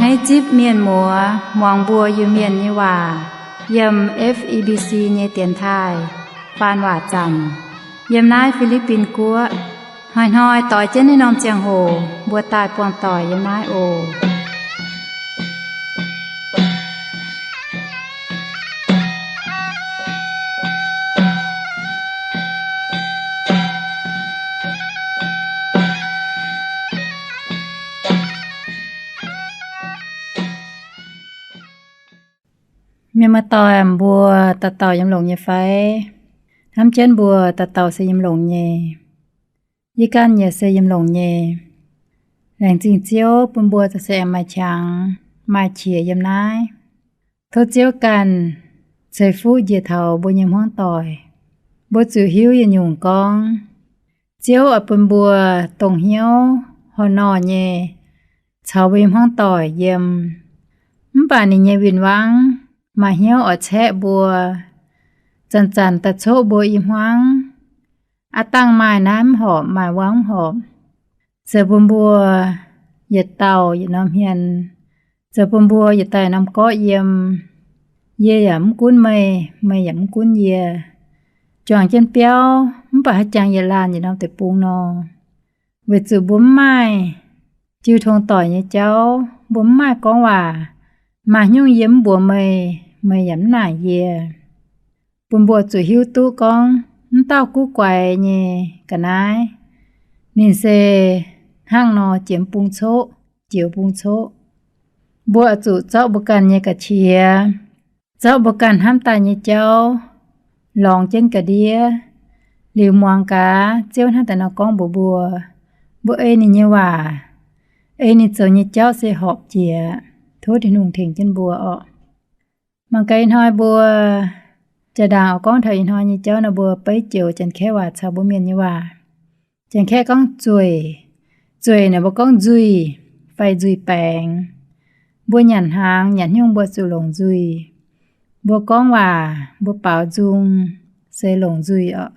Naaiv zipv mienh muoz muangx mbuo Iu-Mienh nyei waac yiem F E B C nyei dienx taaih faan waac zanc yiem naaiv Fi^li^bin Guoqv. Hnoi-hnoi doix jienv naaiv norm ziangh hoc mbuo daaih buangh doic yiem naaiv oc. Mienh muoz-doic, mbuo dauh dauh yiem longx nyei fai? Hnamv jienv mbuo dauh dauh se yiem longx nyei. Yie ganh yaac se yiem longx nyei. Laengz zingh Ziouv bun mbuo za'gengh maaih qangx maaih qiex yiem naaiv. Tov Ziouv ganh ceix fuqv njiec taux mbuo nyei hmuangv doic. Mbuo zuqc hiuv yietc nyungc gorngv, Ziouv oix bun mbuo dongh hnyouv horh nor nyei caux mbuo nyei hmuangv doic yiem. Mv baac ninh nyei win-wangv maaih hnyouv oix caeqv mbuo, zanc-zanc daaih coqv mbuo i hmuangv. Aav dangh maaih naaiv mv horpc, maaih wuov mv horpc, zoux bun mbuo yietc dauh yietc norm hmien, zoux bun mbuo yietc dauh yietc norm gorqv yiem. Yie yaac mv gunv meih, meih yaac mv gunv yie. Juangc jienv biauv mv baac haaix jangx yietc laanh yietc norm deic-bung nor. Weic zuqc mbuo mv maaih jiu tong doic nyei jauv, mbuo mv maaih gorngv waac. Maaih nyungc yie mv mbuox meih, meih yaac mv naaic yie. Bun mbuo zuqc hiuv duqv gorngv mv dauh guv guaix nyei ga'naaiv, ninh se hnangv nor jiex bung coqv, jiex bung coqv. Mbuo oix zuqc zorqv mbuo ganh nyei ga'qiex, zorqv mbuo ganh hnamv daaih nyei jauv lorngx jienv ga'ndiev, liuz muangx gaax Ziouv hnangv daaih nor gorngv mbuox mbuo. Mbuo ei ninh nyei waac, ei ninh zoux nyei jauv se horpc jiex. Tov Tin-Hungh tengx jienv mbuo orqc. Mangc gaax ih hnoi mbuo jaa-ndaangc oix gorngv taux ih hnoi nyei jauv nor, mbuo beiv joux Janx-Kaeqv waac caux mbuo Mienh nyei waac. Janx-Kaeqv gorngv zueic. Zueic naaic mbuo gorngv nzuih fai nzuih baengx. Mbuo nyanc hnaangx nyanc hnyungv mbuo zuqc longc nzuih. Mbuo gorngv waac, mbuo baaux nzung se longc nzuih orqc.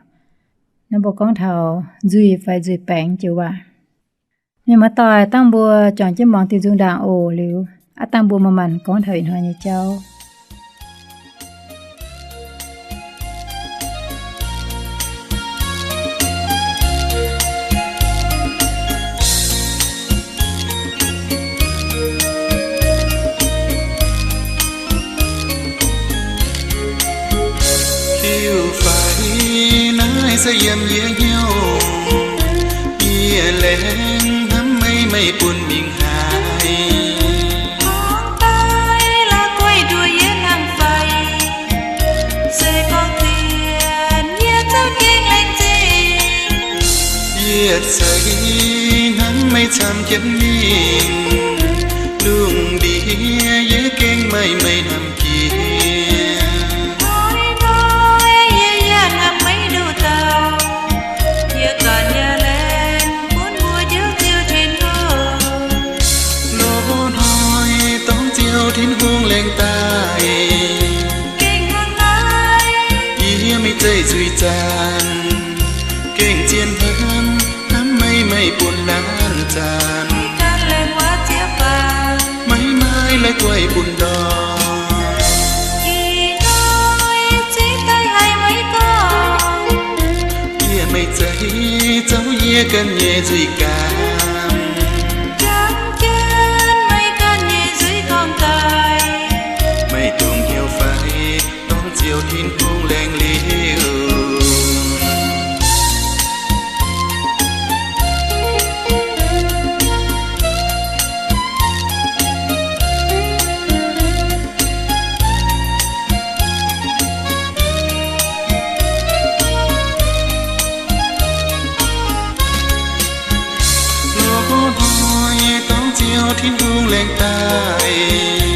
Naaiv mbuo gorngv taux nzuih fai nzuih baengx joux waac. Mienh muoz-doic, dangh mbuo juangc jienv muangx diuh nzung ndaangc oc. Liuz aav dangh mbuo manc-manc gorngv taux ih hnoi nyei jauv. Liuz fai naaiv se yiem yie hnyouv, yie laengz hnamv meih, meih bun mingh haaix. Gorngv daaih la'guaih nduoh yie hnangv fai, se gorngv dienh yie zungv gengh laengz zingh. Yietc seix hnangv meih camv jienv mingh, lungh ndiev yie gengh maaih meih hnamv jiex. Hnoi-hnoi yie yaac hnamv meih nduqc dauh, yie ganh yaac laengz bun mbuo Njoux Ziouv Tin-Hungh. Loz hnoi dorngx Ziouv Tin-Hungh laengz daaih, gengh hnangv naaiv, yie mingh zeiv nzuih zanc, gengh zien hnamv, hnamv meih, meih bun laanh zanc. Maiv maaih la'guaih bun ndortv. Ih hnoi zingv daaih haiz meih gorngv, yie meih zeiv zouv yie ganh nyei nzuih gaamv. Jangx jienv meih ganh nyei nzuih gorngv daaih, meih dungx hnyouv fai dorngx Ziouv Tin-Hungh laengz liuz. Loz hnoi dorngx Ziouv Tin-Hungh laengz daaih,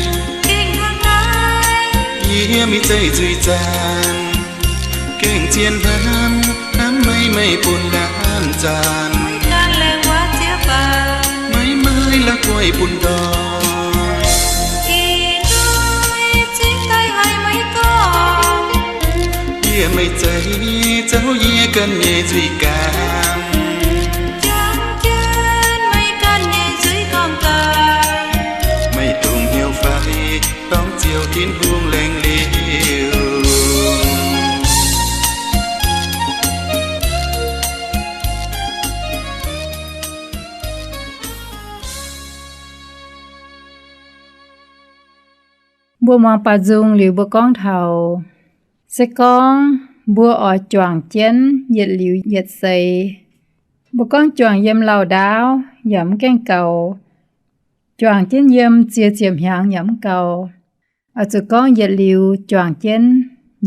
yie mingh zeiv nzuih zanc, gengh zien hnamv, hnamv meih, meih bun laanh zanc. Maiv maaih la'guaih bun ndortv. Yie meih zeiv zouv yie ganh nyei nzuih gaamv. Tin-Hungh lengc liuz. Mbuo muangx baaux nzung liuz mbuo gorngv taux, se gorngv mbuo oix juangc jienv yietc liuz yietc seix, mbuo gorngv juangc yiem lauh ndaauv yaac mv gaengh gaux, juangc jienv yiem ziex ziepc hnyangx yaac mv gaux, oix zuqc gorngv yietc liuz juangc jienv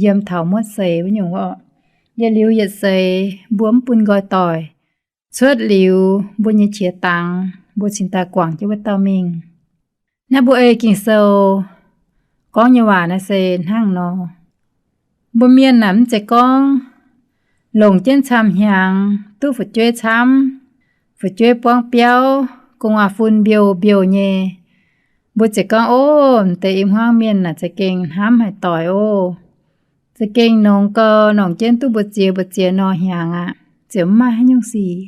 yiem taux muotv seix wuov nyungc orqc. Yietc liuz yietc seix mbuo mv bun nqoi doic, cuotv liuz mbuo nyei qiex dangx mbuo cingx daaih guangc jienv wuov dauh mingh. Naaiv mbuo ei Ging-Sou gorngv nyei waac naaiv se hnangv nor. Mbuo mienh naaic mv zeiz gorngv longc jienv camv hnyangx duqv fu'jueiv camv, fu'jueiv buangv biauv, gu'nguaaz-fun mbiouh mbiouh nyei, mbuo ziouc gorngv, Ov, m'deix i hmuangv mienh naaic za'gengh hnamv haaix doic ov. Za'gengh nongx gau, nongc jienv duqv mbu'ziex mbu'ziex nor hnyangx aqv, ziouc mv maaih haaix nyungc sic.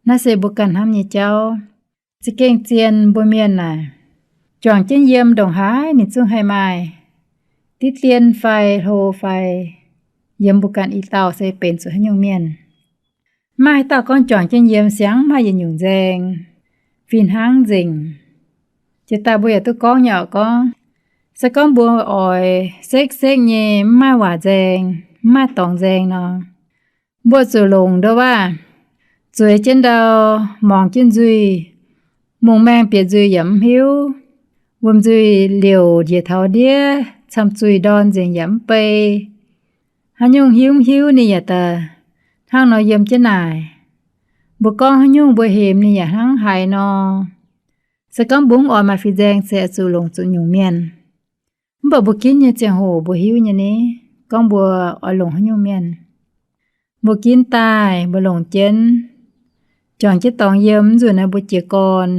Naaiv se mbuo ganh hnamv nyei jauv. Za'gengh zien mbuo mienh naaic, juangc jienv yiem ndongc haaix ninh zungv haih maaih diqv dien fai hlo fai, yiem mbuo ganh i dauh se benx zuqc haaix nyungc mienh. Mv maaih haaix dauh gorngv juangc jienv yiem siang mv maaih yietc nyungc nzaeng, fih hnangv nzengc. Jiex daaih mbuo yaac duqv gorngv nyei orqc, gorngv se gorngv mbuo oix sekv sekv nyei mv maaih waac nzaeng, mv maaih dorngx nzaeng nor, mbuo zuqc longc nduov waac, zueiz jienv ndau, muangx jienv nzuih, mungh maengh bieqc nzuih yaac mv hiuv, wuom-nzuih liouc njiec taux ndiev camv zuih ndorn nzengc yaac mv bei. Haaix nyungc hiuv mv hiuv ninh yaac daaih hnangv nor yiem jienv naaic. Mbuo gorngv haaix nyungc mbuo hemx ninh yaac hnangv haaix nor. Se gorngv mbuo mv oix maaih fih nzaeng se oix zuqc longc zuqc nyungc mienh. Mv baac mbuo ginv nyei ziangh hoc mbuo hiuv nyei ni, gorngv mbuo oix longc haaix nyungc mienh. Mbuo ginv daaih mbuo longc jienv, juangc jienv dorngx yiem, nzunc naaiv mbuo jiez gorn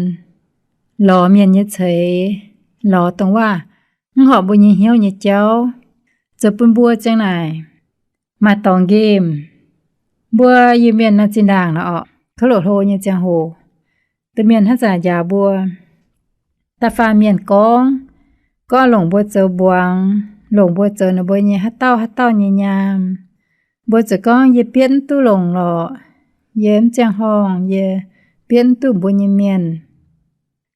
lorz mienh nyei ceix, lorz dongh waac mv horpc mbuo nyei hnyouv nyei jauv, zoux bun mbuo ziang naaic maaih dorngx nqemh. Mbuo Iu-Mienh naaiv zinh ndaangc nor orqc, kouv loc hlo nyei ziangh hoc, domh mienh hnangv zanc njaaux mbuo. Da'faanh mienh gorngv, gorngv longc mbuo zoux mbuangz, longc mbuo zoux ninh mbuo nyei haaix dauh haaix dauh nyei nyaam. Mbuo ziouc gorngv, Yie bietv mv duqv longc lorqc. Yie mv ziangh horngh, yie bietv mv duqv mbuo nyei mienh.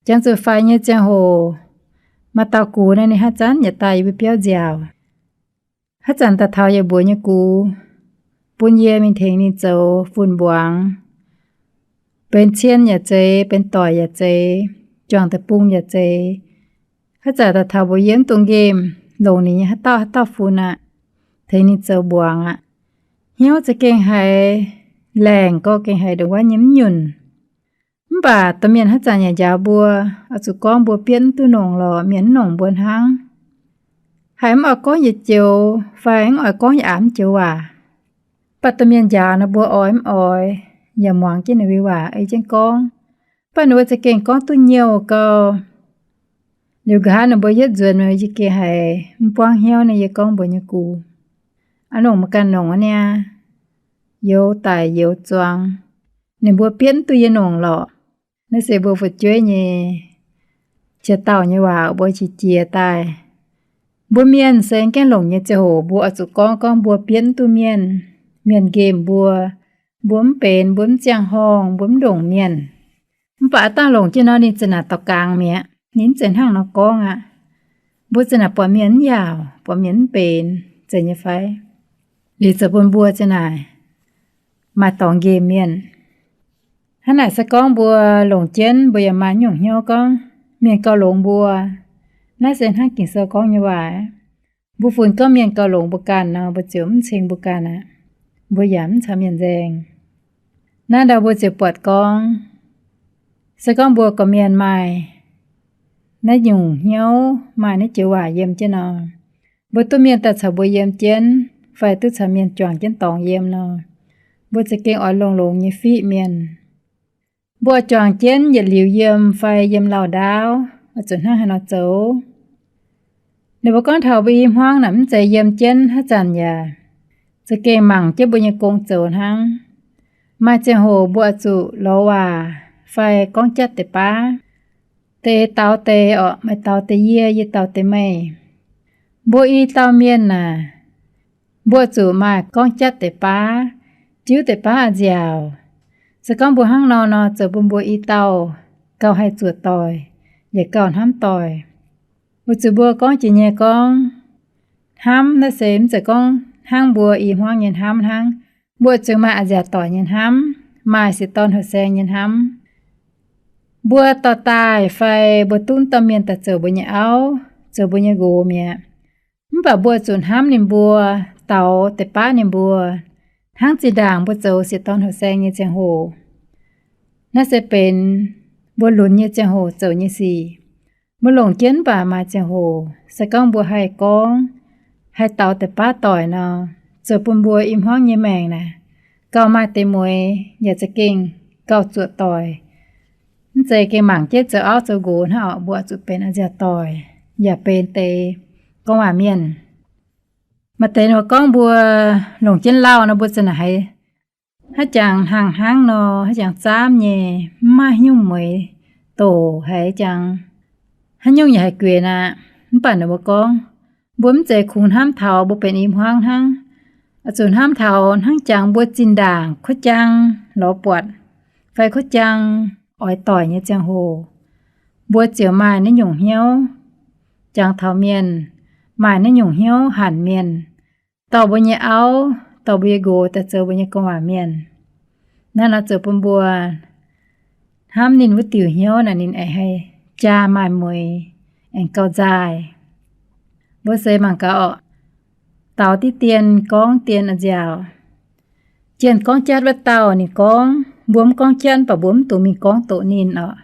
Jangx zuqc faix nyei ziangh hoc, maaih dauh gux naaiv ninh haaix zanc yaac daaih yie mbuo biauv nziaauc. Haaix zanc daaih taux yie mbuo nyei gux, bun yie mingh tengx ninh zoux fun-mbuangz. Benx cien yaac zeiz, benx doic yaac zeiz, juangc deic-bung yaac zeiz. Haaix zanc daaih taux mbuox yie mv dungx nqemh, longc ninh nyei haaix dauh haaix dauh fun aqv, tengx ninh zoux mbuangz aqv. Hnyouv za'gengh haiz laengc, gorngv gengh haiz ndongc wuov nyei mv nyunc. Mv baac domh mienh haaix zanc yaac njaaux mbuo, oix zuqc gorngv mbuo bietv mv duqv nongc lorqc, mienh mv nongc mbuo hnangv. Haiz mv oix gorngv yietc joux fai mv oix gorngv yietc aav mv joux waac. Mv baac domh mienh njaaux nor mbuo oix mv oix, yaac muangx jienv ninh mbuo waac ei jienv gorngv. Mv baac ninh mbuo za'gengh gorngv duqv nyouh gau. Liuz nqa'haav ninh mbuo yietv nzuonx, yie gengh haiz mv buangv hnyouv naaiv yie gorngv mbuox nyei gux, Aa longc meih ganh nongc aqv niaa. Youz daic youz zuangx, ninh mbuo bietv mv duqv yie nongc lorqc. Naaiv se mbuo fu'jueiv nyei qiex dauh nyei waac mbuo qiex jiez daaih. Mbuo mienh se gaengh longc nyei ziangh hoc mbuo oix zuqc gorngv, gorngv mbuo bietv mv duqv mienh, mienh nqemh mbuo, mbuo mv benx, mbuo mv ziangh horngh, mbuo mv ndongc mienh. Mv baac aav dangh longc jienv nor ninh za'naaic dorh gangx mi'aqv. Ninh mv zeiz hnangv nor gorngv aqv. Mbuo za'naaic buatc mienh mv yaauc, buatc mienh mv benx, zeiz nyei fai? Liuz zoux bun mbuo za'naaic maaih dorngx nqemh mienh. Hnangv naaic se gorngv mbuo longc jienv mbuo yaac maaih nyungc hnyouv gorngv mienh gauh longx mbuo. Naaiv se hnangv Ging-Sou gorngv nyei waac. Mbuo funx gorngv mienh gauh longx mbuo ganh nor, mbuo ziouc mv ceng mbuo ganh aqv. Mbuo yaac mv caux mienh nzaeng. Naaiv ndau mbuo ziouc buatc gorngv, se gorngv mbuo gorqv-mienh maaih naaiv nyungc hnyouv, maaih naaiv joux waac yiem jienv nor, mbuo duqv mienh daaih caux mbuo yiem jienv fai duqv caux mienh juangc jienv dorngx yiem nor, mbuo za'gengh oix longx-longx nyei fiqv mienh. Mbuo juangc jienv yietc liuz yiem fai yiem lauh ndaauv, oix zuqc hnangv haaix nor zoux? Ninh mbuo gorngv taux mbuo i hmuangv naaic mv zeiz yiem jienv haaix zanc yaac za'gengh mangc jienv mbuo nyei gong zoux hnangv. Maaih ziangh hoc mbuo oix zuqc lorz waac fai gorngv jatv deix baav. Deix daux deix orqc, meih daux deix yie, yie daux deix meih. Mbuo i dauh mienh naaic, mbuo zuqc maaih gorngv jatv deix baav, diuv deix baav a'nziaauc. Se gorngv mbuo hnangv nor nor, zoux bun mbuo i dauh gauh haih zuoqc doic, yaac gauh hnamv doic. Weic zuqc mbuo gorngv jiex nyei gorngv, hnamv naaiv se mv zeiz gorngv hnangv mbuo i hmuangv nyei hnamv hnangv. Mbuo zuqc maaih a'nziaauc doic nyei hnamv, maaih sieqv dorn houh saeng nyei hnamv. Mbuo dorh daaih fai mbuo duqv dauh mienh daaih zoux mbuo nyei auv, zoux mbuo nyei nqox mi'aqv, mv baac mbuo zuqc hnamv ninh mbuo, daux deix baav ninh mbuo, hnangv zinh ndaangc mbuo zoux sieqv dorn houh saeng nyei ziangh hoc. Naaiv se benx mbuo lunx nyei ziangh hoc zoux nyei sic. Mbuo longc jienv mv baac maaih ziangh hoc se gorngv mbuo haih gorngv, haih daux deix baav doic nor, zoux bun mbuo i hmuangv nyei maengc naaic gauh maaih deix mueix yaac za'gengh gauh zuoqc doic. Mv zeiz gengh mangc jienv zoux auv zoux nqox hnangv orqc, mbuo zuqc benx a'nziaauc doic, yaac benx deix gorngv waac mienh. Maaih deix nor gorngv mbuo longc jienv lauh nor, mbuo za'naaic haiz haaix jangx hnaangx hnangv nor, haaix jangx zaamv nyei, mv maaih haaix nyungc mueix doqc haic jangx, haaix nyungc yaac haih guenx aqv. Mv baac ninh mbuo gorngv, mbuo mv zeiz kungx hnamv taux mbuo benx i hmuangv hnangv, zuqc hnamv taux hnangv jangx mbuo zinh ndaangc kuov jaang lorz buatc fai kuov jaang oix doic nyei ziangh hoc, mbuo ziouc maaih naaiv nyungc hnyouv jangx taux mienh, maaih naaiv nyungc hnyouv hanc mienh, dorh mbuo nyei auv, dorh mbuo nyei nqox daaih zoux mbuo nyei gorngv waac mienh. Naaiv nor zoux bun mbuo hnamv ninh wuov diuc hnyouv naaic ninh aengx haih jaa maaih mueix, aengx gauh nzaaih. Mbuo seix mangc gaax orqc, daux diqv dien gorngv dien a'nziaauc. Jienh gorngv jatv wuov dauh ninh gorngv, mbuo mv gorngv jatv mv baac mbuo mv dungx mingh gorngv doqc ninh orqc.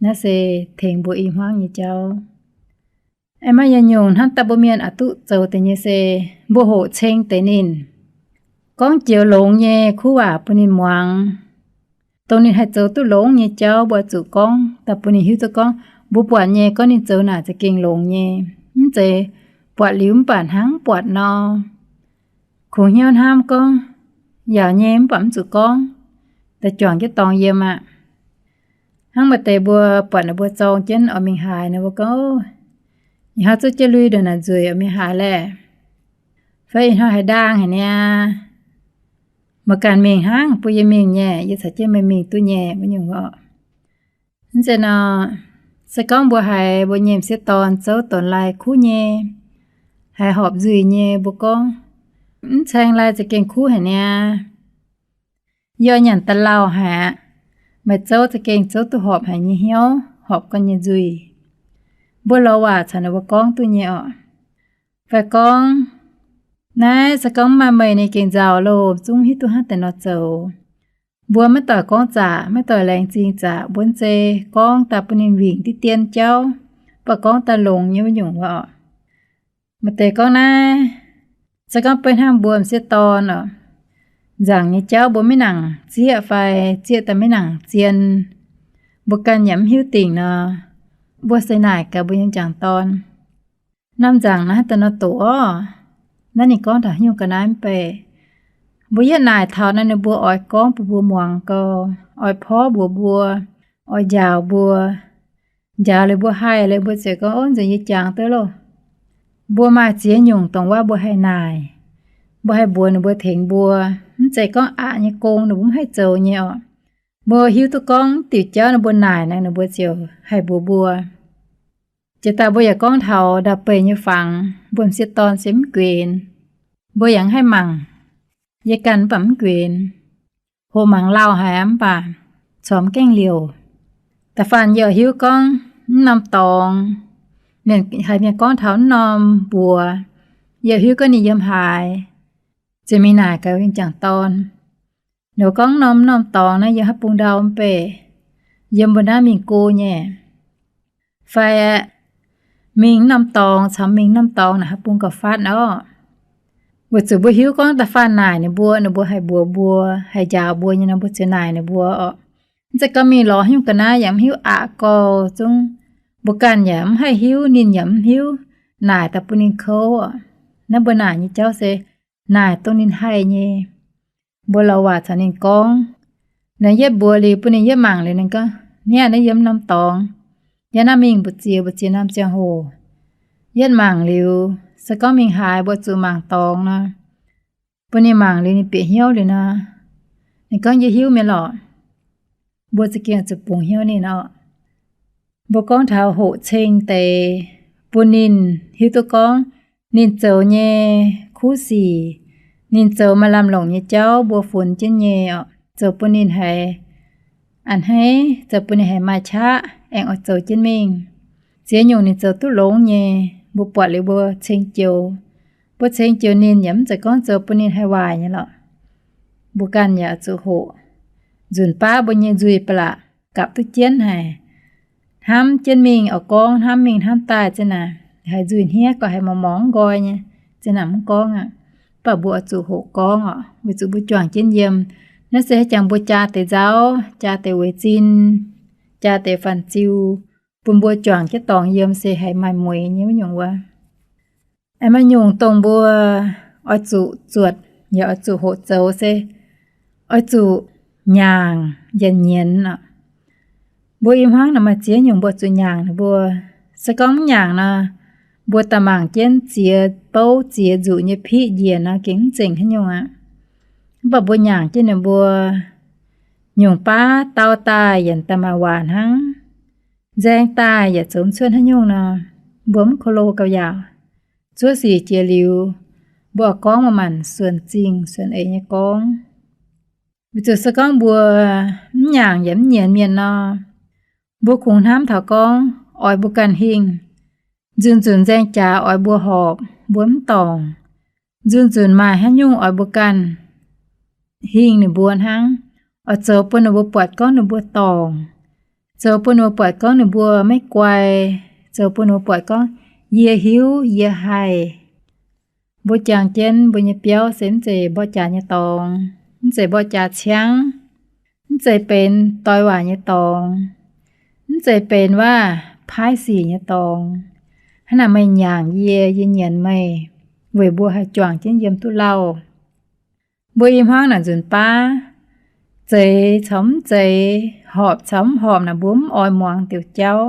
Naaiv se tengx mbuo i hmuangv nyei jauv. Aengx maaih yietc nyungc hnamv daaih mbuo mienh aqc duqv zoux deix nyei se mbuo hoqc ceng deix ninh, gorngv joux longx nyei kuv waac bun ninh muangx, dongh ninh haih zoux duqv longx nyei jauv mbuo zuqc gorngv daaih bun ninh hiuv duqv gorngv mbuo buatc nyei gorngv ninh zoux naaic za'gengh longx nyei, mv zeiz buatc liuz mv baac hnangv mv buatc nor. Kungx hnyouv hnamv gorngv, yaac nyei mv baac mv zuqc gorngv, daaih juangc jienv dorngx yiem aqv. Hnangv maaih deix mbuo buatc ninh mbuo zorng jienv oix mingh haaix nor, mbuo gorngv, ih hnoi zuqv jienv lui ndongc naaic nzueic oix mingh haaix laeh, fai ih hnoi haaix ndaang haic niaa, meih ganh mingh hnangv, bun yie mingh nyei, yie caux jienv meih mingh duqv nyei, wuov nyungc orqc. Mv zeiz nor, se gorngv mbuo haiz mbuo nyei m'sieqv dorn zouv donx lai kuv nyei, haiz horpc nzuih nyei, mbuo gorngv, mv caeng lai za'gengh kuv haic niaa. Yie nyanc da'lauh haic aqv. Meih zouv za'gengh zouv duqv horpc haic nyei hnyouv, horpc ganh nyei nzuih. Mbuo lorz waac caux ninh mbuo gorngv duqv nyei orqc. Fai gorngv, naaiv se gorngv mv maaih meih ninh gengh nzauh loh, zungv hiuv duqv hnangv deix nor zoux. Mbuo maiv doic gorngv zaqc, maiv doic laengz zingh zaqc, mbuo mv zeiz gorngv daaih bun ninh wingc diqv dien jauv, mv baac gorngv daaih longx nyei wuov nyungc orqc. Maaih deix gorngv naaiv, se gorngv beiv hnangv mbuo m'sieqv dorn orqc, nzaangc nyei jauv mbuo maiv nangc zieqv fai zieqv daaih maiv nangc zien, mbuo ganh yaac mv hiuv dingc nor, mbuo se naaic gaax mbuo nyei m'jangc dorn, norm nzaangc naaiv haaix daaih nor doqc orqc. Naaiv ninh gorngv taux haaix nyungc ga'naaiv mv baac, mbuo yietv naaic taux naaiv ninh mbuo oix gorngv bun mbuo muangx gau, oix porv mbuox mbuo, oix njaaux mbuo. Njaaux liuz mbuo haih liuz mbuo ziouc gorngv, ov, nzunc yie jangx duqv loh. Mbuo maaih ziex nyungc dongh wuov mbuo haih naaic, mbuo haih mbuox ninh mbuo tengx mbuo. Mv zeiz gorngv aqc nyei gong ninh mbuo mv haih zoux nyei orqc. Mbuo hiuv duqv gorngv diuc jauv ninh mbuo naaic nor ninh mbuo ziouc haih mbuox mbuo. Jiex daaih mbuo yaac gorngv taux ndau-beih nyei fangx, mbuo m'sieqv dorn se mv guenx. Mbuo yaac mv haih mangc. Yie ganh mv baac mv guenx. Hoqc mangc lauh haic mv baac corc mv gaengh liouc. Da'faanh yie hiuv gorngv mv norm dorngx, mienh haiz mienh gorngv taux mv norm mbuox, yie hiuv gorngv ninh yiem haaix, ziouc mingh naaic gaax m'jangc dorn. Ninh gorngv norm norm dorngx naaiv yiem haaix bung ndau mv baac, yiem mbuo naaiv mingh go nyei. Fai aeqv, mingh norm dorngx caux mingh norm dorngx naaic haaix bung gauh fatv orqc. Weic zuqc mbuo hiuv gorngv da'faanh naaic ninh mbuo, ninh mbuo haih mbuox mbuo, haih njaaux mbuo nyei nor mbuo ziouc naaic ninh mbuo orqc. Mv zeiz gorngv mingh lorz haaix nyungc ga'naaiv yaac mv hiuv aqc gau zungv. Mbuo ganh yaac mv haih hiuv, ninh yaac mv hiuv, naaic daaih bun ninh kouv orqc. Naaiv mbuo naaic nyei jauv se naaic dongh ninh haih nyei. Mbuo lorz waac caux ninh gorngv. Ninh yietv mbuox liuz bun ninh yietv mangc liuz ninh gorngv, niaa, naaiv yiem norm dorngx. Yie naaiv mingh mbu'ziex mbu'ziex norm ziangh hoc, yietv mangc liuz Se gorngv mingh haaix mbuo zuqc mangc dorngx nor, bun ninh mangc liuz ninh bieqc hnyouv liuz nor, ninh gorngv, Yie hiuv mi'aqv lorqc. Mbuo za'gengh zuqc bungx hnyouv ninh oc. Mbuo gorngv taux hoqc ceng deix bun ninh hiuv duqv gorngv ninh zoux nyei kuv sic, ninh zoux maaih lamh longc nyei jauv mbuo funx jienv nyei oc, zoux bun ninh haiz a'hneiv, zoux bun ninh haiz maaih qaqv aengx oix zoux jienv mingh. Ziex nyungc ninh zoux duqv longx nyei, mbuo buatc liuz mbuo ceng joux. Mbuo ceng joux ninh yaac mv zeiz gorngv zoux bun ninh haih waaic nyei lorqc. Mbuo ganh yaac zuqc hoqc. Nzunc baav mbuo nyei nzuih ba'laqc gapv duqv jienv haic, hnamv jienv mingh oix gorngv, hnamv mingh hnamv daaih ziang naaic, haiz nzuih hniev gorqv haiz morngx morngx nqoi nyei, ziang naaic mv gorngv aqv. Mv baac mbuo oix zuqc hoqc gorngv oc, weic zuqc mbuo juangc jienv yiem. Naaiv se haaix jangx mbuo jaa deix nzauv, jaa deix weic zinh, jaa deix fan-ziu, bun mbuo juangc jienv dorngx yiem se haiz maaih mueiz nyei wuov nyungc wuov. Aengx maaih nyungc dongh mbuo oix zuqc zuotc yaac oix zuqc hoqc zoux se oix zuqc nyaangc yaac nyienz oc. Mbuo i hmuangv naaic maaih ziex nyungc mbuo zuqc nyaangc ninh mbuo. Se gorngv mv nyaangc nor, mbuo daaih mangc jienv ziex bouv ziex nzuqc nyei piqv njiec nor gengh mv zengc haaix nyungc aqv. Mv baac mbuo nyaangc jienv ninh mbuo, nyungc baav dau daaih yaac daaih maaih waac hnangv, nzaeng daaih yaac zoux mv cuotv haaix nyungc nor, mbuo mv ko lo gauh yaauc. Zuov sic jiex liuz, mbuo oix gorngv maaih maanc suonc zingh suonc eix nyei gorngv. Weic zuqc se gorngv mbuo mv nyaangc yaac mv nyienz mienh nor, mbuo kungx hnamv taux gorngv oix mbuo ganh hingh. Nzunc nzunc nzaeng jaax oix mbuo horpc, mbuo mv dorngc. Nzunc nzunc maaih haaix nyungc oix mbuo ganh hingh ninh mbuo hnangv, oix zoux bun ninh mbuo buatc gorngv ninh mbuo dorngc, zoux bun ninh mbuo buatc gorngv ninh mbuo maiv guai, zoux bun ninh mbuo buatc gorngv yie hiuv yie haih. Mbuo jangx jienv mbuo nyei biauv se mv zeiz mborqv jaax nyei dorngx, mv zeiz mborqv jaax ciangv, mv zeiz benx doix waac nyei dorngx, mv zeiz benx waac paaiv sic nyei dorngx. Hnangv naaic meih nyaangc yie, yie nyienz meih, weic mbuo haih juangc jienv yiem duqv lauh. Mbuo i hmuangv naaic nzunc baav, zeiz caux mv zeiz, horpc caux mv horpc naaic mbuo mv oix muangx diuc jauv.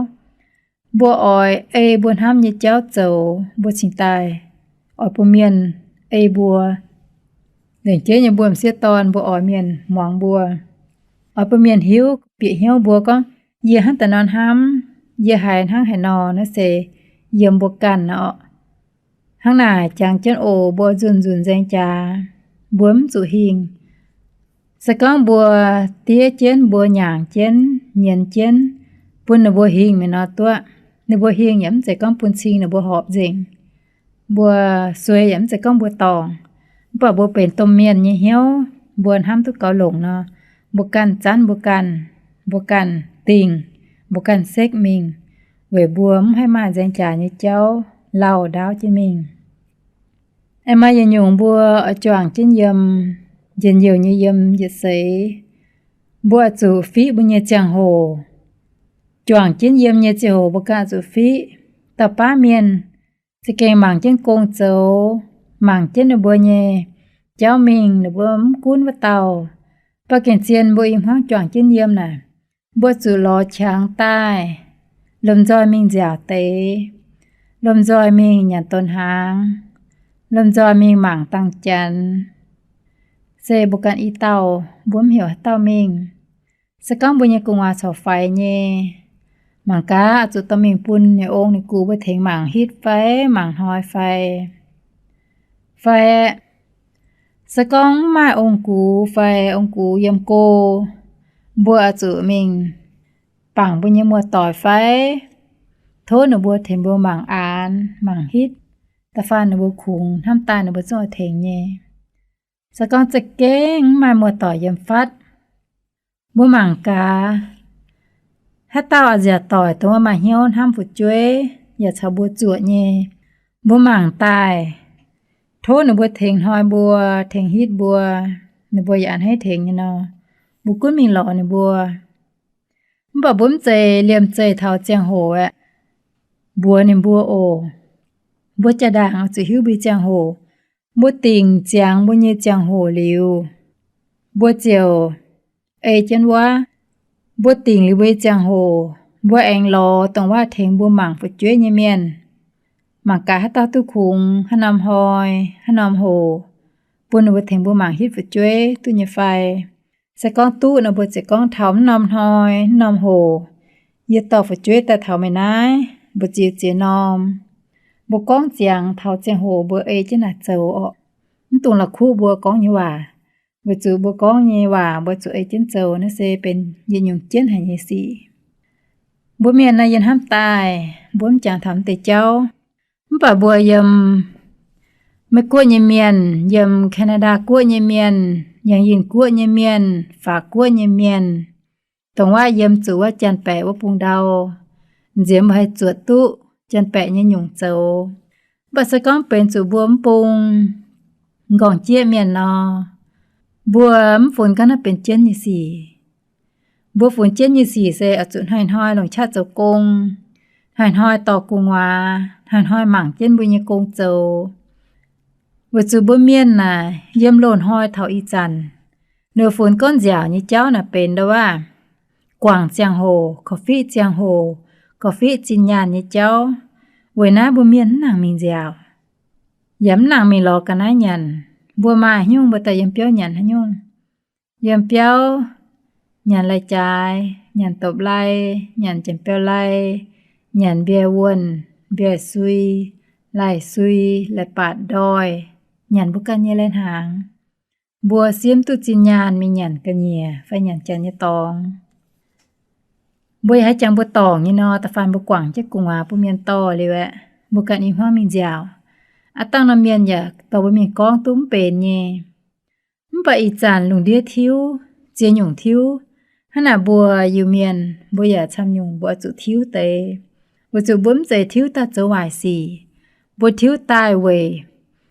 Mbuo oix ei mbuo hnamv nyei jauv zoux, mbuo cingx daaih oix bun mienh ei mbuo. Lengc jeiv nyei mbuo m'sieqv dorn mbuo oix mienh muangx mbuo, oix bun mienh hiuv bieqc hnyouv mbuo gorngv, yie hnangv daaih nor hnamv, yie haiz hnangv haaix nor, naaiv se yiem mbuo ganh oc. Hnangv naaic jangx jienv oc, mbuo nzunc nzunc nzaeng jaax, mbuo mv zuqc hingh. Se gorngv mbuo diev jienv, mbuo nyaangc jienv, nyienz jienv, bun ninh mbuo hingh mingh nor duqv. Ninh mbuo hingh yaac mv zeiz gorngv bun cing ninh mbuo horpc nzengc, mbuo suei yaac mv zeiz gorngv mbuo dorngc. Mv baac mbuo benx domh mienh nyei hnyouv, mbuo hnamv duqv gaux longc nor, mbuo ganh zanv mbuo ganh, mbuo ganh dingh, mbuo ganh sekv mingh, weic mbuo mv haih maaih nzaeng jaax nyei jauv lauh ndaauv jienv mingh. Aengx maaih yietc nyungc mbuo oix juangc jienv yiem, njien-youh nyei yiem yietc seix, mbuo oix zuqc fiqv mbuo nyei ziangh hoc. Juangc jienv yiem nyei ziangh hoc mbuo ganh zuqc fiqv. Dauh baav mienh za'gengh mangc jienv gong zoux, mangc jienv ninh mbuo nyei jauv mingh, ninh mbuo mv gunv wuov dauh. Mv baac gengh zien mbuo i hmuangv juangc jienv yiem naaic, mbuo zuqc lorz qangx daaih, lomh nzoih mingh nziaauc deix, lomh nzoih mingh nyanc donx hnaangx, lomh nzoih mingh mangc dangh janx. Se mbuo ganh i dauh, mbuo mv heuc haaix dauh mingh. Se gorngv mbuo nyei gu'nguaaz corc faix nyei, mangc gaax zuqc dorh mingh bun ninh ong ninh gux mbuo tengx mangc hitv fai mangc hnoi fai, fai se gorngv mv maaih ong gux fai ong gux yiem go, mbuo oix zuqc mingh bangc mbuo nyei muoz-doic fai tov ninh mbuo tengx mbuo mangc aanx mangc hitv, da'faanh ninh mbuo kungx hnamv daaih ninh mbuo zungv oix tengx nyei. Se gorngv za'gengh mv maaih muoz-doic yiem fatv, mbuo mangc gaax, haaix dauh a'nziaauc doic dongh wuov maaih hnyouv hnamv fu'jueiv yaac caux mbuo zuoqc nyei, mbuo mangc daaih, tov ninh mbuo tengx hnoi mbuo, tengx hitv mbuo, ninh mbuo yaac a'hneiv tengx nyei nor, mbuo gunv mingh lorz ninh mbuo. Mv baac mbuo mv zeiz liemh zeih taux ziangh hoc aeqv, mbuox ninh mbuo oc. Mbuo jaa-ndaangc oix zuqc hiuv mbuo nyei ziangh hoc. Mbuo dingc ziangx mbuo nyei ziangh hoc liuz, mbuo ziouc ei jienv wuov. Mbuo dingc liuz mbuo nyei ziangh hoc, mbuo aengx lorz dongh wuov tengx mbuo mangc fu'jueiv nyei mienh. mangc gaax haaix dauh duqv kungx, haaix norm hnoi, haaix norm hoc, bun ninh mbuo tengx mbuo mangc hitv fu'jueiv duqv nyei fai. Se gorngv duqv nor, mbuo ziouc gorngv taux mv norm hnoi, mv norm hoc, yie dorh fu'jueiv daaih taux meih naaiv, mbu'ziex ziex norm. Mbuo gorngv ziangx taux ziangh hoc mbuo ei jienv naaic zoux orqc. Mv dungx la'kuqv mbuo gorngv nyei waac, weic zuqc mbuo gorngv nyei waac mbuo zuqc ei jienv zoux. Naaiv se benx yietc nyungc jienv haic nyei sic. Mbuo mienh naaiv yie hnamv daaih mbuo mv jangx taux mv deix jauv. Mv baac mbuo yiem Meiv Guoqv nyei mienh, yiem Canada Guoqv nyei mienh, yiem Yinh Guoqv nyei mienh, Faac Guoqv nyei mienh, dongh wuov yiem zuqc wuov janx-baeqc wuov bung ndau, nziex mbuo haih zuotc duqv janx-baeqc nyei nyungc zoux. Mv baac se gorngv benx zuqc mbuo mv bung nqorngv-jieqv mienh nor, mbuo mv funx gaax naaiv benx jienv nyei sic. Mbuo funx jienv nyei sic se oix zuqc hnoi-hnoi longc qaqv zoux gong, hnoi-hnoi dorh gu'nguaaz, hnoi-hnoi mangc jienv mbuo nyei gong zoux. Weic zuqc mbuo mienh naaic yiem loz-hnoi taux ih zanc, ninh funx gorngv nziaauc nyei jauv naaic benx ndau wuov, guangc ziangh hoc, korv-fiqv ziangh hoc, korv-fiqv zinh nyaanh nyei jauv. Weic naaiv mbuo mienh mv nangc mingh nziaauc, yaac mv nangc mingh lorz ga'naaiv nyanc. Mbuo maaih haaix nyungc mbuo daaih yiem biauv nyanc haaix nyungc. Yiem biauv nyanc lai-jaaix, nyanc dopv-lai, nyanc janx-biauv-lai, nyanc mbiauz-wuonh, mbiauz-sui, lai-sui, lai-baatc ndoih, nyanc mbuo ganh nyei lai-hnaangx. Mbuo simv duqv zinh nyaanh mingh nyanc ga'nyiec fai nyanc janx nyei dorngx. Mbuo yaac haaix jangx mbuo dorngc nyei nor, da'faanh mbuo guangc jienv gu'nguaaz bun mienh dorh liuz aeqv, mbuo ganh i hmuangv mingh nziaauc. Aav dangh norm mienh yaac dorh mbuo mingh gorngv duqv mv benx nyei. Mv baac ih zanc lungh ndiev tiuv, ziex nyungc tiuv. Hnangv naaic mbuo Iu-Mienh mbuo yaac camv nyungc mbuo oix zuqc tiuv deix, weic zuqc mbuo mv zeiz tiuv daaih zoux waaic sic. Mbuo tiuv daaih weic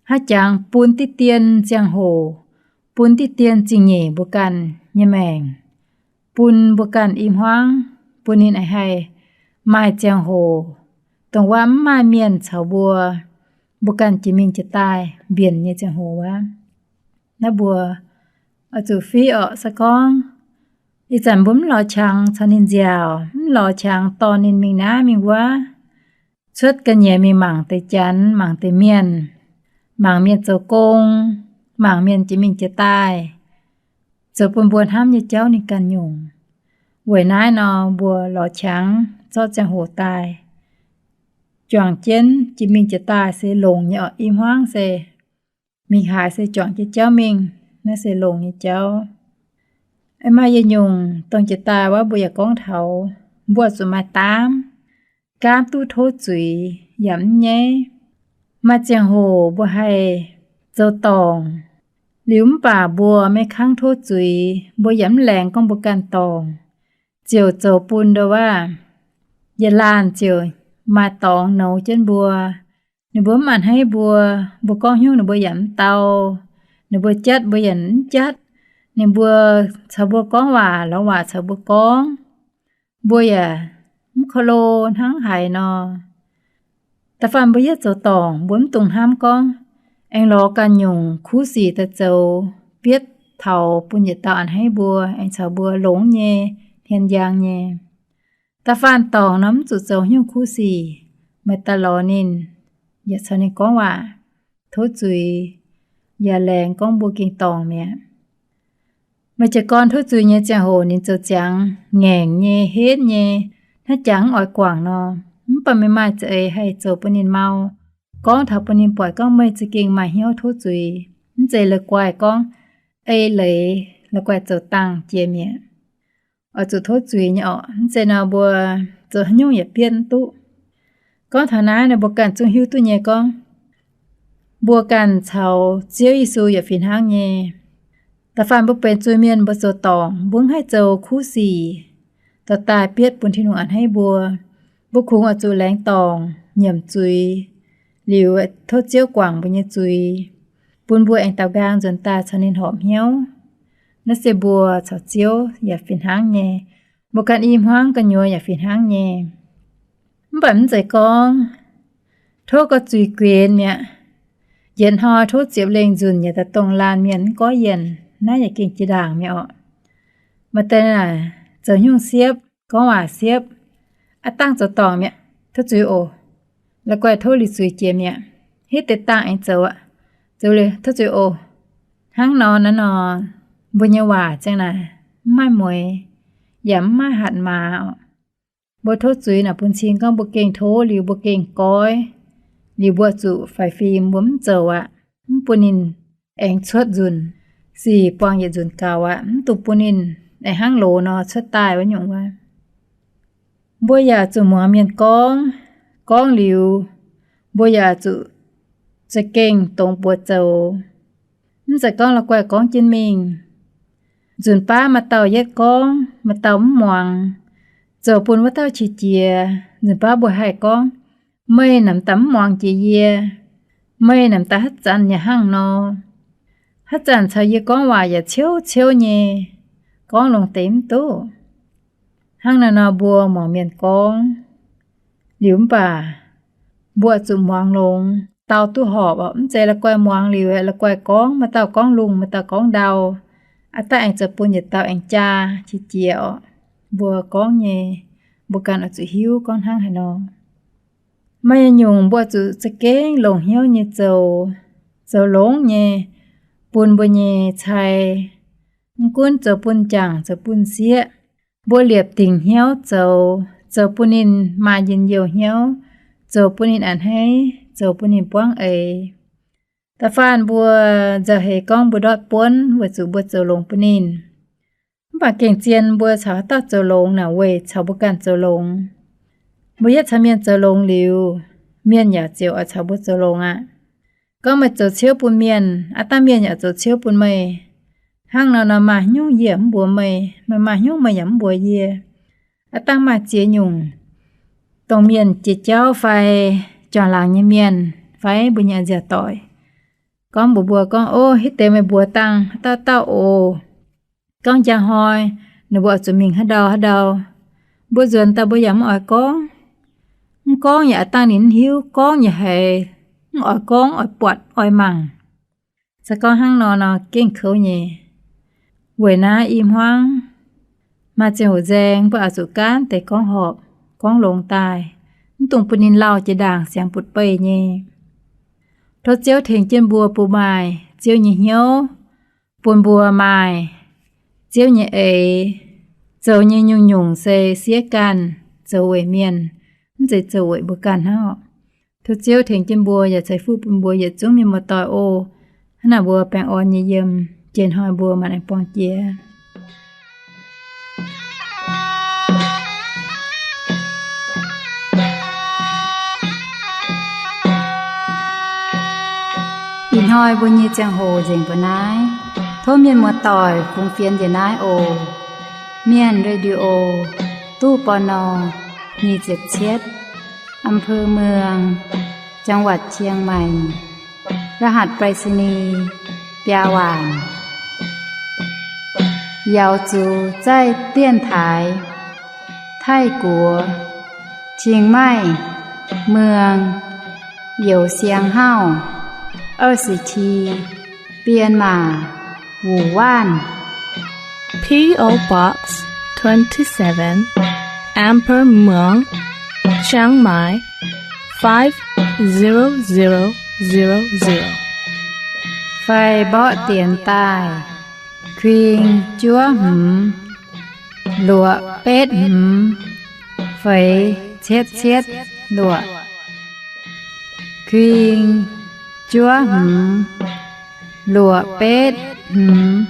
haaix jangx bun diqv dien ziangh hoc, bun diqv dien zingh nyeic mbuo ganh nyei maengc, bun mbuo ganh i hmuangv, bun ninh aengx haih maaih ziangh hoc, dongh wuov mv maaih mienh caux mbuo, mbuo ganh jiex mingh jiex daaih mbienc nyei ziangh hoc wuov. Naaiv mbuo oix zuqc fiqv orqc. Se gorngv ih zanc mbuo mv lorz qangx caux ninh nziaauc, mv lorz qangx dorh ninh mingh naaiv mingh wuov, cuotv ga'nyiec mingh mangc deix janx, mangc deix mienh, mangc mienh zoux gong, mangc mienh jiex mingh jiex daaih, zoux bun mbuo hnamv nyei jauv ninh ganh nyungc. Weic naaiv nor mbuo lorz qangx zorqv ziangh hoc daaih juangc jienv jiex mingh jiex daaih se longx nyei orqc. I hmuangv se mingh haaix se juangc jienv jauv mingh, naaiv se longx nyei jauv. Aengx maaih yietc nyungc dongh jiex daaih wuov mbuo yaac gorngv taux, mbuo zuqc maaih daamv, gaamv duqv tov zuiz yaac mv nyaiv. Maaih ziangh hoc mbuo haih zoux dorngc liuz mv baac mbuo maiv kangv tov zuiz, mbuo yaac mv laengz gorngv mbuo ganh dorngc, ziouc zoux bun ndau wuov yietc laanh ziouc maaih dorngx nouz jienv mbuo. Ninh mbuo mv a'hneiv mbuo, mbuo gorngv hnyouv ninh mbuo yaac mv dau, ninh mbuo jatv mbuo yaac mv jatv, ninh mbuo caux mbuo gorngv waac lorz waac caux mbuo gorngv, mbuo yaac mv ko lo hnangv haaix nor. Da'faanh mbuo yietv zoux dorngc, mbuo mv dungx hnamv gorngv aengx lorz ganh nyungc kuv sic daaih zoux, bietv taux bun yietc dauh a'hneiv mbuo, aengx caux mbuo longx nyei, hmien njang nyei. Da'faanh dorngc nor mv zuqc zoux haaix nyungc kuv sic, meih daaih lorz ninh, yaac caux ninh gorngv waac, tov zuiz, yaac laengz gorngv mbuo gengh dorngc mi'aqv. Meih jiez gorn tov zuiz nyei ziangh hoc ninh zoux ziangx ngaengc nyei, henv nyei, hnangv jangx mv oix guangc nor, mv baac meih maaih za'eix haih zoux bun ninh mau, gorngv taux bun ninh buatc gorngv meih za'gengh maaih hnyouv tov zuiz, mv zeiz la'guaih gorngv ei leiz, la'guaih zoux dangh jiex mi'aqv. Oix zuqc tov zuiz nyei orqc. Mv zeiz nor mbuo zoux haaix nyungc yaac bietv mv duqv. Gorngv taux naaiv nor mbuo ganh zungv hiuv duqv nyei gorngv, mbuo ganh caux Ziouv Yesu yaac fih hnangv nyei. Da'faanh mbuo benx zuiz-mienh mbuo zoux dorngc, mbuo mv haih zoux kuv sic dorh daaih bietv bun Tin-Hungh a'hneiv mbuo. Mbuo kungx oix zuqc laengz dorngc, nyiemc zuiz, liuz tov Ziouv guangc mbuo nyei zuiz, bun mbuo aengx daaux nqaang nzuonx daaih caux ninh horpc hnyouv. Naaiv se mbuo caux Ziouv yaac fih hnangv nyei. Mbuo ganh i hmuangv gu'nyuoz yaac fih hnangv nyei. Mv baac mv zeiz gorngv tov gorx zuiz guenx mi'aqv. Yietc hnoi tov ziepc lengh nzunc yaac daaih dongh laanh mienh mv goiv yienc, naaiv yaac gengh jiex ndaangc mi'aqv orqc. Maaih deix naaic zoux haaix nyungc siepv, gorngv waac siepv, aav dangh zoux dorngc mi'aqv, tov zuiz oc. la'guaih tov liuz zuiz jiex mi'aqv. Hitv deix dangh aengx zoux aqv. Zoux liuz tov zuiz oc. Hnangv nor naaiv nor, mbuo nyei waac ziang naaic mv maaih mueix, yaac mv maaih hatc maaz oc. Mbuo tov zuiz naaic bun cing gorngv mbuo gengh tov liuz mbuo gengh goiv, liuz mbuo zuqc faix fim mbuo mv zoux aqv, mv bun ninh aengx cuotv nzunc, sic buangh yietc nzunc gaux aqv, mv dungx bun ninh aengx hnangv loz nor cuotv daaih wuov nyungc wuov. Mbuo yaac zuqc muangx mienh gorngv, gorngv liuz, mbuo yaac zuqc za'gengh dongz buoz zoux. Mv zeiz gorngv la'guaih gorngv jienv mingh. Nzunc baav maaih dauh yietv gorngv, maaih dauh mv muangx, zoux bun wuov dauh qiex jiez. Nzunc baav mbuo haih gorngv, meih namx daaih mv muangx jiex yie, meih namx daaih haaix zanc yaac hnangv nor. Haaix zanc caux yie gorngv waac yaac ciouv ciouv nyei, gorngv longx deix mv duqv. Hnangv naaiv nor mbuo muangx mienh gorngv liuz mv baac mbuo zuqc muangx longx, dau duqv horpc oc. Mv zeiz la'guaih muangx liuz, la'guaih gorngv, maaih dauh gorngv lungh, maaih dauh gorngv ndau, aav dangh aengx zoux bun yietc dauh aengx jaa qiex jiez oc. Mbuo gorngv nyei, mbuo ganh oix zuqc hiuv gorngv hnangv haaix nor. Maaih nyungc mbuo zuqc za'gengh longc hnyouv nyei zoux, zoux longx nyei, bun mbuo nyei cai, mv gunv zoux bun jangc zoux bun sieqv, mbuo liepc dingc hnyouv zoux, zoux bun ninh maaih njien-youh hnyouv, zoux bun ninh a'hneiv, zoux bun ninh buangv eix. Da'faanh mbuo nzauh heix gorngv mbuo ndortv buonv weic zuqc mbuo zoux longx bun ninh. Mv baac gengh zien mbuo caux haaix dauh zoux longx naaic weic caux mbuo ganh zoux longx. Mbuo yietv caux mienh zoux longx liuz, mienh yaac ziouc oix caux mbuo zoux longx aqv. Gorngv meih zoux ciouv bun mienh, aav dangh mienh yaac zoux ciouv bun meih. Hnangv nor nor maaih haaix nyungc yie mv mbuox meih, meih maaih haaix nyungc meih yaac mv mbuox yie. Aav dangh maaih ziex nyungc, dongh mienh jiex jauv fai juangc laangz nyei mienh fai mbuo nyei nziaauc doic gorngv mbuox mbuo gorngv, Ov, hitv deix meih mbuox dangh haaix dauh dauh oc. Gorngv njang hnoi ninh mbuo oix zuqc mingh haaix ndau haaix ndau. Mbuo nzuonx daaih mbuo yaac mv oix gorngv. Mv gorngv yaac aav dangh ninh mv hiuv, gorngv yaac haiz mv oix gorngv, oix buatc oix mangc. Se gorngv hnangv nor nor gengh kouv nyei. Weic naaiv i hmuangv maaih ziangh hoc nzaeng mbuo oix zuqc gaanv deix gorngv horpc, gorngv longx daaih, mv dungx bun ninh lauh jiex ndaangc siangx butv-beih nyei. Tov Ziouv tengx jienv mbuo bun maaih Ziouv nyei hnyouv, bun mbuo maaih Ziouv nyei eix, zoux nyei nyungc-nyungc se siev ganh, zoux weic mienh, mv zeiz zoux weic mbuo ganh hnangv oc. Tov Ziouv tengx jienv mbuo yaac ceix fuqv bun mbuo yietc zungv mienh muoz-doic oc. Hnangv naaic mbuo baengh orn nyei yiem, jiex hnoi mbuo maaih aengx buangh jiex. Ih hnoi mbuo nyei ziangh hoc nzengc mbuo naaiv. Tov mienh muoz-doic fungx fienx njiec naaiv oc. Mienh Radio, ตู้ ปณ. nyic ziepc cietv, อำเภอเมือง จังหวัดเชียงใหม่ รหัสไปรษณีย์ biaa waanc. 瑶族在电台 Taiv-Guoqv, Chiang Mai, เมือง Youz Siang Hauv, 二十七, Bienh Maac, Wuonh Waanv. P O Box twenty-seven, Amber Muang, Chiang Mai, five zero zero zero zero. Fai mborqv dienx daaih, kuing juov hmz, luoqc betv hmz, feix cietv cietv luoqc. Kuing juov hmz, luoqc betv hmz,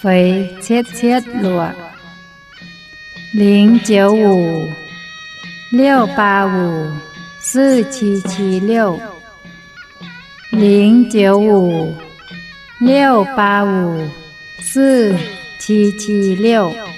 feix cietv cietv luoqc. 零九五 六八五 四七七六, 零九五 六八五 四七七六.